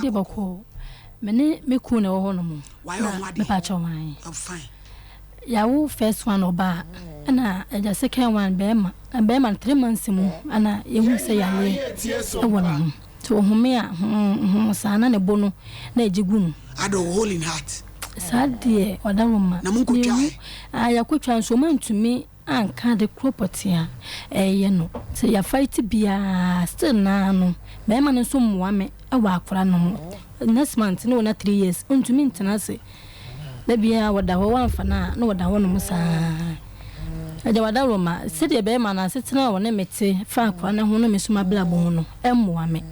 Wei de bɔkɔɔ. Me ne me kun na ɛwɔ hɔ nom. Wayɛ ɔho adeɛ. Mepa kyɛw ae. Oh fine. Yawo first one ɔbaa ɛna agya second one bɛɛma na bɛɛma no 3 months mu ɛna yɛhu sɛ yareɛ ɛwɔ ne ho nti ɔhome a hoo saa na ne bo no na ɛgye gu mu. Ada ɔwɔ hole in heart. Saa deɛ ɔdawoma. Na mo nkotwa ɛ? Ah yɛakotwa nso ɔma ntumi anka ade korɔ pɔtee a ɛyɛ no sɛ yɛ fight biaa still naa no bɛɛma no nso mmoa me wɔ akora no ho next month na wɔnya 3 years ɔntumi ntena ase da biaa wɔda hɔ wamfa no a na wɔda hɔ nom saa agya wada roma sɛdeɛ bɛɛma no asetena a wɔne me te fa akora no ho no me so mabrabɔ ho no ɛmmoa me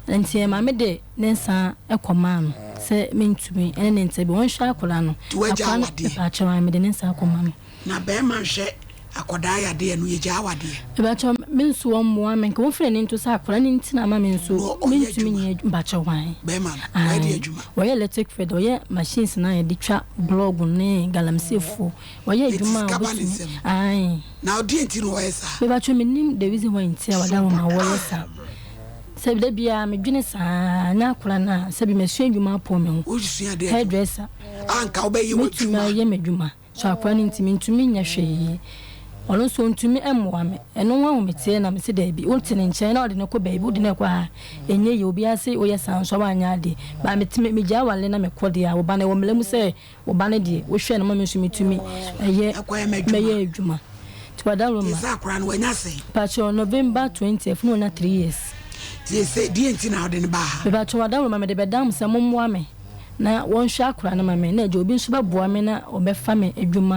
nti ɛma me de ne nsa kɔmaa no sɛ mentumi ɛne ne nsa bi wɔnhwɛ akora no. Nti wagya akora no awadeɛ? Mepakyɛw, mede ne nsa akɔma no. Na bɛrima nhwɛ akɔdaa yadeɛ no, yɛgya awadeɛ? Mepakyɛw, me nso wɔmmoa me nka wɔmfiri n'ani nto sɛ akora no nti na ama me nso Na ɔyɛ mentumi adwuma? nyɛ adwuma. Mepakyɛw, ae. Bɛrima no ɔyɛ de adwuma? Wɔyɛ electric field, ɔyɛ machines na yɛde twa block ne galamseyfoɔ, wɔyɛ Eti adwuma a sika ba ne wɔbɛtumi nsam? Ae. Na ɔdeɛ nti na ɔyɛ saa? Mepakyɛw, mennim the reason why nti a wɔda wɔn a wɔyɛ saa. Sɛbi da biara medwene saa na akora no a sɛbi masua adwuma apɔ me ho. Wosua deɛ adwuma? Hairdresser. Anka wobɛyɛ Mɛtumi w'adwuma? Ayɛ m'adwuma so akora no nti mentumi nyɛ hwee. Ɔno nso ɔntumi mmoa me. Ɛno ho ahometeɛ na mese daabi, wote ne nkyɛn na wode no kɔ baabi, wode no kɔ ha ɛnyɛ yie. Obiara se woyɛ saa nso a woanyɛ adeɛ. Ba metumi megyaa awale na mekɔ deɛ a wo ba no ɛwɔ mmara mu sɛ wo ba no deɛ wohwɛ no ma me nso metumi ɛyɛ Ɛkɔyɛ m'adwuma. Mɛyɛ adwuma. Nti wada Te Roma. sɛ akora no wanya sɛn? Pakyɛw, November 20th na ɔnya 3 years. Te sɛ deɛ nti na wode no baa ha? Mepakyɛw, wada Roma, mede bɛda mo sɛ mommoa me na wɔnhwɛ akora no ma me na agya obi nso bɛboa me na ɔbɛfa me adwuma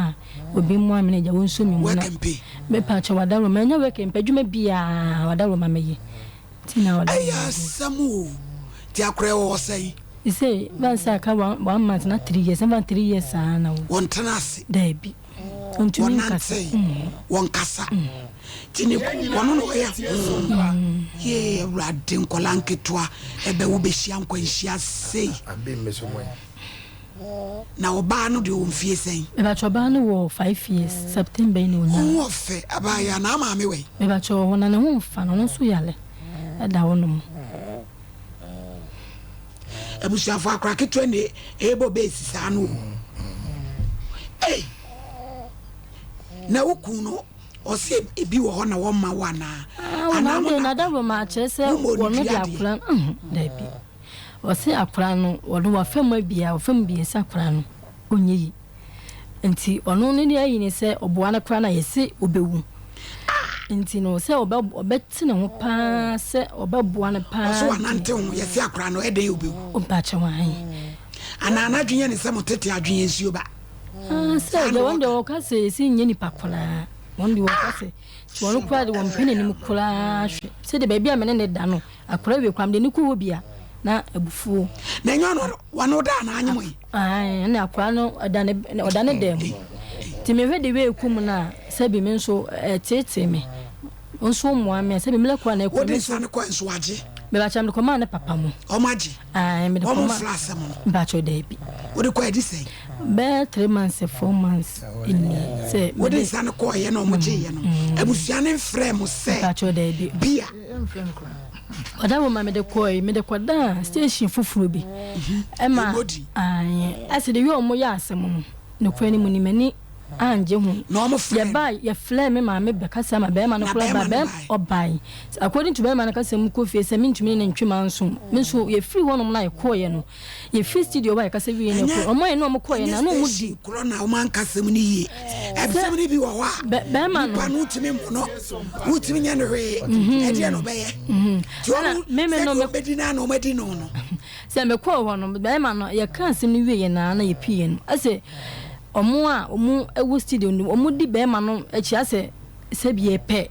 a obi mmoa me na agya wɔnso me mu Work na and pay. Mepakyɛw, wada Roma, ɛnyɛ work and pay, adwuma biaa wada Roma mɛyɛ nti na wada Ɛyɛ Roma. asɛm o. Nti akora ɛwɔ hɔ sɛn? Sɛ bansa aka one month na 3 years, ɛmfa 3 years saa na wo. Wɔntena ase? Daabi, ɔntumi nkasa. Wɔnante, wɔnkasa, nti ne wɔno na ɔyɛ yee. Awurade, nkɔla nketewa ɛbɛ wobɛhyia nkwanhyia sei. Abe mmeso mo. Na ɔbaa no deɛ ɔwɔ mfie sɛn? Mepakyɛw, ɔbaa no wɔ 5 years, September yi na onya. Ɔho ɔfɛ abaayɛ na maame wɛ? Mepakyɛw, ɔwɔ na ne ho mfa no, ɔno nso yale ɛda hɔ nom. Abusuafo, akora ketewa ne ɛbɔ beesi saa no o. Ei, na wo kun no ɔsɛ ebi wɔ hɔ na wɔmma wo anaa? Anaa mo na nada Roma akyerɛ sɛ Woma wɔno de onidua deɛ? akora no daabi, ɔsɛ akora no wɔno wafa mu abia, wafa mu biɛnsa, akora no ɔnyɛ yi nti ɔno ne deɛ ayi ne sɛ ɔboa no koraa no a yɛse ɔbɛwu nti no sɛ ɔbɛte ne ho paa sɛ ɔbɛboa no paa. Ɔsɛ wanante ho yɛsɛ akora no ɛdɛn ɔbɛwu? Ɔmpakyɛ wan. Anaa n'adwene yɛ ne sɛ mo tete adwene yɛ nsuo ba? Sɛ deɛ wɔn deɛ wɔka sɛ yɛsi nyɛ nipa koraa, wɔn deɛ wɔka sɛ wɔn koraa de wɔn mpɛ n'anim koraa. Hwɛ sɛdeɛ baabi a mene ne da no akora wie koraa mede ne kɔ hɔ bi a na abufuo. Na ɛnyɛ ɔno wɔne da anaa anyem yi? Ɛne akora no ɔda ne ɔda ne dan mu nti mehwɛ de wei kum no a sɛbi me nso ɛteetee me nso mmoa me a sɛbi mmerɛ koraa na ɛkɔ wode me nso. Nsa no kɔ nso agye? Mebakyɛ, mede kɔmaa ne papa mu. Ɔmo agye? Ae, mede ɔmo kɔmaa. Mfra asɛm no? Mpakyɛ, daabi. Wode kɔ adi sɛn? Bɛyɛ 3 months, 4 months nie sɛ wode mede nsa no kɔɔyɛ na ɔmo gyeeɛ no, abusua no mfrɛ mo sɛ Mpakyɛ, daabi. Bia ɔda wɔ ma mede kɔɛ, mede kɔdaa station foforɔ bi ɛma Ɛmɔdi. Ae, ɛsɛ de wi a ɔmo yɛ asɛm no nokora no mu ni m'ani angye ho. Na ɔmo frɛ no? Yɛba yɛfrɛ me maame bɛkasa ma bɛrima no Na koraa ba. bɛrima no Bɛrima bae? Ɔbae. According to bɛrima no kasa mu kɔ fie sɛ mentumi ne ne ntwe manso me nso. Yɛfiri hɔnom na yɛkɔɔyɛ no, yɛfiri studio hɔ a yɛkasa wie no Ɛnyɛ kɔ ɔmo yɛ ne ɔmo kɔɔyɛ ɛnyɛ na ɔmo di station korɔ na ɔmo anka asɛm no yie. Ɛsɛm no bi wɔ hɔ a Bɛrima no nipa no wotumi mmɔ no, wotumi nyɛ no hwee, ɛdeɛ na ɔbɛyɛ nti Ɛna ɔmo meme no sɛdeɛ ɔbɛdi no a na ɔmo adi no no. Sɛ mekɔɔ hɔ no, bɛrima no yɛka asɛm no wie yɛ naa na yɛpii no ɛsɛ ɔmo a ɔmo ɛwɔ studio no ɔmo di bɛrima no akyi asɛ sɛbi yɛpɛ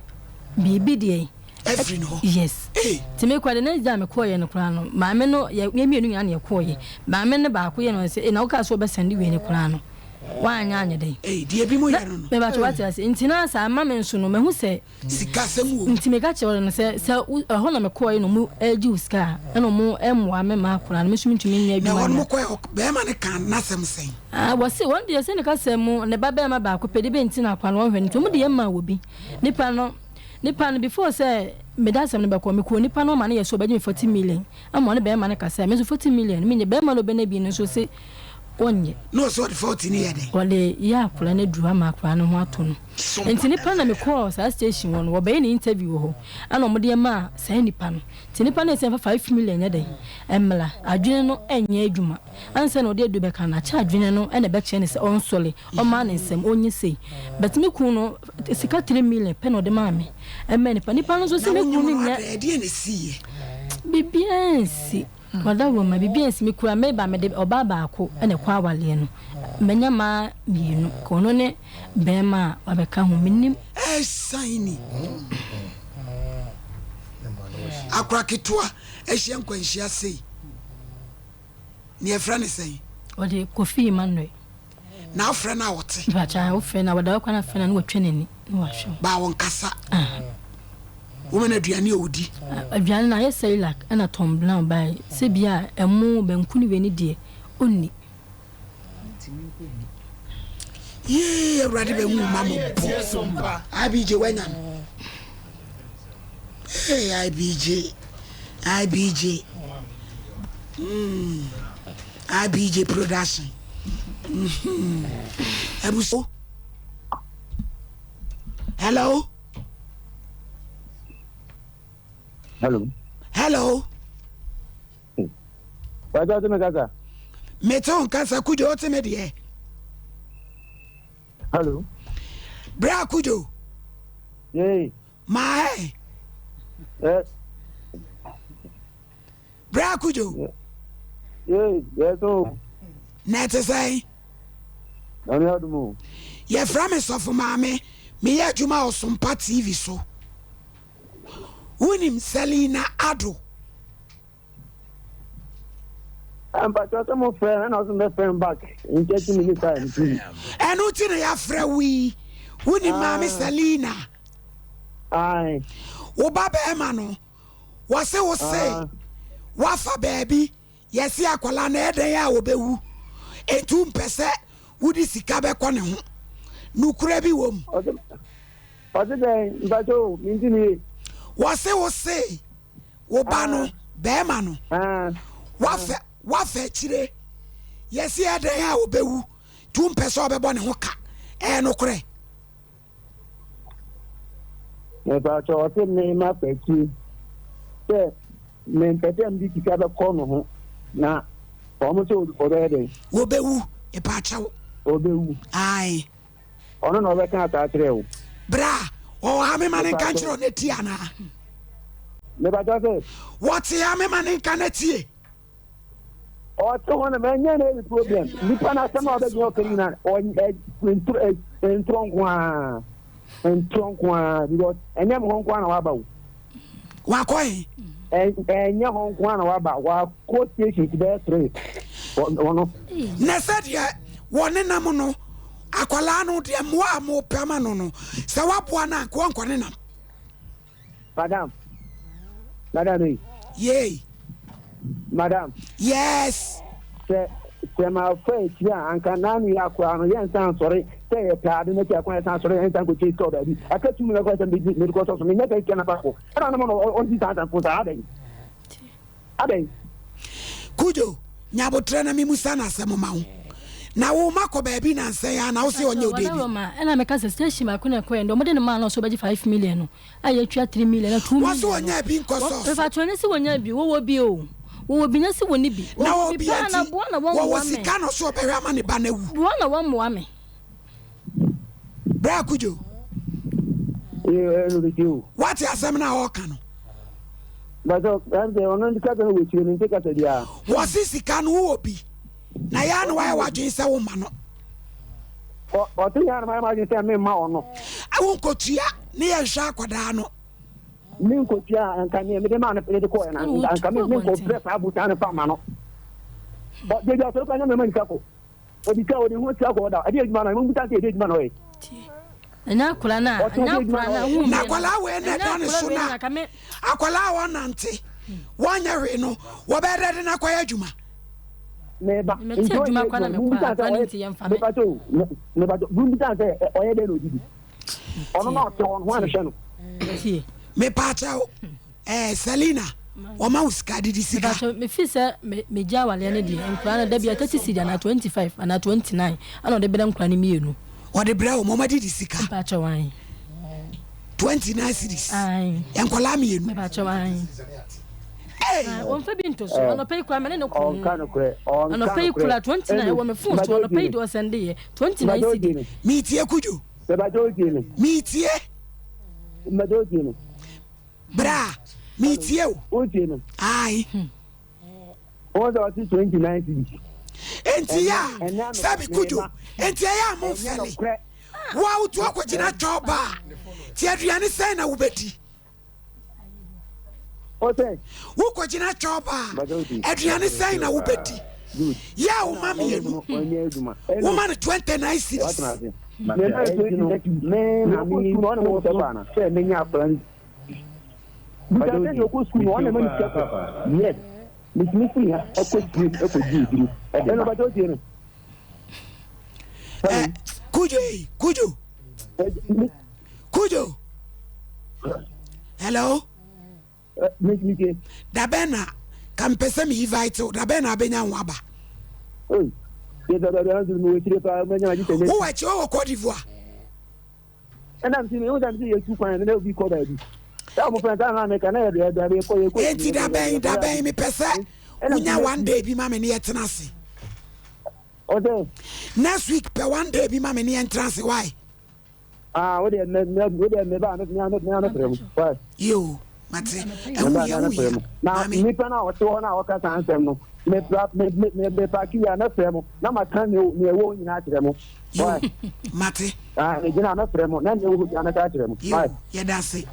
biribi deɛ ɛfiri no hɔ. Yes. Ee. Nti mekɔ de next day a mekɔɔyɛ no koraa no, maame no yɛ mmienu nyinaa na yɛkɔɔyɛ. Maame no baako yɛ no sɛ na wokaa sɛ wobɛsɛnde wei no koraa no woanyɛ anyɛ dɛn? Ee, deɛ bi mu yɛ no no. Mebakyɛ, wate ase? Nti na saa ama me nso no mahu sɛ sikasɛm wɔ mu. Nti meka kyerɛ no sɛ ɛhɔ na mekɔɔyɛ no ɔmo agye wo sika a ɛna ɔmo mmoa me ma akora no me nso mentumi nyɛ Na adwuma ɛhɔ no no. mokɔɛ bɛrima no ka n'asɛm sɛn? Ah, wɔse wɔn deɛ sɛ ne kasa mu ne ba bɛrima baako pɛ de bɛnti na akora no wɔhwɛ no nti ɔmo de yɛ maa wɔ bi nipa no before sɛ Mede asɛm no bɛkɔ, mekɔɔ nipa no ma no yɛ sɛ ɔbɛgye me 40 million ama ɔne bɛɛma no kasaɛ, me nso 40 million no menyɛ, bɛɛma no ɔbɛnya bi no nso se ɔnyɛ. Na ɔse ɔde 40 no yɛ dɛn? Ɔde yɛ akwadaa no aduru ama akwadaa no ho atɔ no. Nti nipa no na mekɔɔ saa station hɔ no, wɔbɛyɛ no interview wɔ hɔ, ɛna wɔde yɛ maa saa nipa no. Nti nipa no sɛ mfa 5 million nyɛ dɛn? Ɛmmra. Adwene no ɛnyɛ adwuma. Ansa na ɔde aduru bɛka no, akyɛ adwene no ɛna ɛbɛkyerɛ no sɛ ɔnsɔre. Ɔmaa ne nsam ɔnyɛ sei but me kunu no sika 3 million pɛ na ɔde maa me ɛmɛ nipa nipa no nso sɛ me kunu no nyɛ biribiara nsi ɔda wɔ ma biribiara nsi me kura me ba mede ɔbaa baako ɛna ɛkɔ awaleɛ no manya maa mmienu ka ɔno ne bɛrima a wabɛka ho menim. Ɛsan ni akora ketewa ahyia nkwanhyia sei. Nea yɛfrɛ no sɛn? Ɔde Kofi Emmanuel. Na wofrɛ no a ɔte? Mpakyɛ wofrɛ no a wɔda hɔ koraa na afrɛ no a na watwa n'ani na wahwɛ wo. Baa ɔnkasa. Woma no aduane a ɔdi? Aduane no ayɛ Cerelac ɛna Tom Brown bae sɛ bi a ɛmo, banku ne wei no deɛ ɔnni. Yee Awurade bɛhu wo ma mɔbɔ. IBJ wanya no. Hey IBJ, IBJ, mm, IBJ production. Mm-hmm. Abuso. Hello. Hello. Hello. Wàá ɔtí mi kasa. Mete wo nkasa Kujo wote me deɛ. Hello. Bra Kujo. Yee. Maa ɛ. Eh. Bra Kujo. Yee, yes o. Na ɛte sɛn? Nyame adom o. Yɛfrɛ me Sɔfo Maame, meyɛ adwuma wɔ Sompa TV so. Wonim Selina Addo? Mpakyɛ sɛ mo frɛ ɛna ɔsɛ mbɛ frɛ back in 30 minutes time nti. Ɛno ti na yɛafrɛ wo yi. Wonim Maame Selina? Ae. Wo ba bɛrima no, wɔse wo se wafa baabi Yɛse akwadaa no ɛyɛ dɛn a ɔbɛwu enti wompɛ sɛ wode sika bɛkɔ ne ho nokorɛ bi wɔ mu. Ɔse dɛn mpakyɛ o mente ne yie. Wɔse wo se wo ba no bɛɛma no wafa wafa akyire yɛse ɛyɛ dɛn a ɔbɛwu nti wompɛ sɛ ɔbɛbɔ ne ho ka ɛyɛ nokorɛ. Mepakyɛ ɔse me ma fakyire sɛ mempɛ sɛ mede sika bɛkɔ no ho na ɔmo sɛ ɔbɛyɛ dɛn. Wɔbɛwu mepakyɛw. Ɔbɛwu. Ae. Ɔno na ɔbɛka asaa kyerɛ wo. Bra ɔwɔ ha mema ne nka nkyerɛ ɔne tie anaa. Mepakyɛw sɛ. Wɔte ha mema ne nka na tie. Ɔte hɔ no mɛnyɛ no any problem. Nipa no asɛm a ɔbɛgyina ɔka nyina ntorɔ nko ara ntorɔ nko ara because ɛnyɛ me hɔ nko ara na waba o. Wakɔ he? Ɛnyɛ hɔ nko ara na waba wakɔ station ti bɛyɛ tere ɔno. Na sɛdeɛ wɔnenam no akwadaa no deɛ mmoa a mopɛ ama no no sɛ waboa no a nka ɔnkɔ nenam. Madam. Madam ei. Yei. Madam. Yes. Sɛ sɛ ma fa akyiri a anka naanu yɛ akora no yɛn nsa nsɔre sɛ yɛ pɛ ade n'akyi akwan yɛ san sɔre yɛn nsa nkɔkyɛ sika wɔ baabi aka tum na kɔ sɛ mede mede kɔ sɔ so menyɛ sɛ sika na fa kɔ ɛna no no ɔnti saa nsa saa adɛn adɛn. Kujo nya abotrɛ na memusa no asɛm ma wo na wo ma kɔ baabi nansa yi a na wo se ɔnyɛ ode bi. Ɛna meka sɛ station baako na ɛkɔɛ ndɛ ɔmo de no maa no ɔsɛ ɔbɛgye 5 million no a yɛtua 3 million na 2 million no. Wɔse wɔnya bi nkɔ sɔɔso. Mepakyɛw nyɛ sɛ wɔnya bi wɔwɔ bi o wɔwɔ bi nyɛ sɛ wɔni bi Na wɔwɔ bi paa na boa na wɔmmoa wɔwɔ me sika na ɔsɛ ɔbɛhwɛ ama ne ba no awu. Boa na wɔmmoa me. Bra Kudjo. Wate asɛm no a ɔka no. Wɔse sika no wowɔ bi na yɛ a na wayɛ w'adwene sɛ woma no. Ɔte yɛ a na mayɛ m'adwene sɛ memma ɔno. Wonkɔtua ne yɛnhwɛ akwadaa no. Menkɔtua anka neɛ mede maa no de kɔɛ no anka menkɔbrɛ saa abotaa no fa ma no. Gyegye asɔre kora nyɛ mɛma nika kɔ. Ɔde sika ɔde ho sika kɔ ɔda ɛde adwuma na mo bisa sɛ ɛde adwuma na ɔyɛ. Ɛnyɛ akwadaa na ɛnyɛ akwadaa na ahu na akwadaa wei na ɛda ne so na akwadaa a wɔnante wɔnyɛ hwee no wɔbɛyɛ dɛ de no akɔyɛ adwuma. Meba nti ɔyɛ adwuma mo bisa sɛ ɔyɛ meba to meba to mo bisa sɛ ɔyɛ dɛ na odidi ɔno na ɔte hɔ no ho anhwɛ no. Mepaakyɛw, eh, Selina, wɔma wo sika didi sika. Mepaakyɛw, mefi sɛ megya awaleɛ no deɛ, nkwadaa no da bia 30 cedi anaa 25 anaa 29 ɛna ɔde brɛ nkwadaa no mmienu. Ɔde brɛ wɔn, wɔn adidi sika. Mepaakyɛw, ae. 29 cedis. Ae. Nkwadaa mmienu. Mepaakyɛw, ae. Hey! Wɔmfa bi nto so. Anɔpa yi koraa me ne no ko. Ɔnka nokorɛ. Ɔnka Anɔpa yi nokorɛ. koraa 29 ɛwɔ me phone so. Anɔpa yi deɛ ɔsɛnde yɛ 29 cedi. Metie Kudwo. Mepaakyɛw wotie me. Metie. Mepaakyɛw wotie me. Bra, metie o. Wotie me. Ae. Wɔn sɛ ɔte 29 cedis. Enti yɛ a sɛbi Kudwo, enti ɛyɛ a mo mfɛle. Wo a wotu akɔgyina twɔ ba a, ti aduane sɛn na wobɛdi? Wokɔgyina twɔ ba a, aduane sɛn na wobɛdi? Yɛ a woma mmienu, woma no 29 cedis. Kujo, Kujo, Kujo. Hello. Dabɛn na ka mpɛ sɛ me invite wo, dabɛn na abɛnya ho aba? Wowɔ akyi, wowɔ Cote d'Ivoire. Enti dabɛn dabɛn mepɛ sɛ wonya one day bi ma me ne yɛtena ase. Next week pɛ one day bi ma me ne yɛntena ase, why? Ah, wo deɛ mɛ mɛ wo deɛ mɛ ba mɛ mɛ mɛ mɛ frɛ mu. Why? Yo, mate. Ɛho hia, ɛho hia. Na nipa na ɔte hɔ na ɔka saa nsɛm no, mɛ pra mɛ mɛ mɛ mɛ paaki yɛ mɛ frɛ mo na ma ka nea nea ɛwɔ nyinaa kyerɛ mo. Yo, mate. Ah, mɛ gyina mɛ frɛ mo na nea ɛwɔ nyinaa mɛ ka kyerɛ mo. Yo, yɛda ase.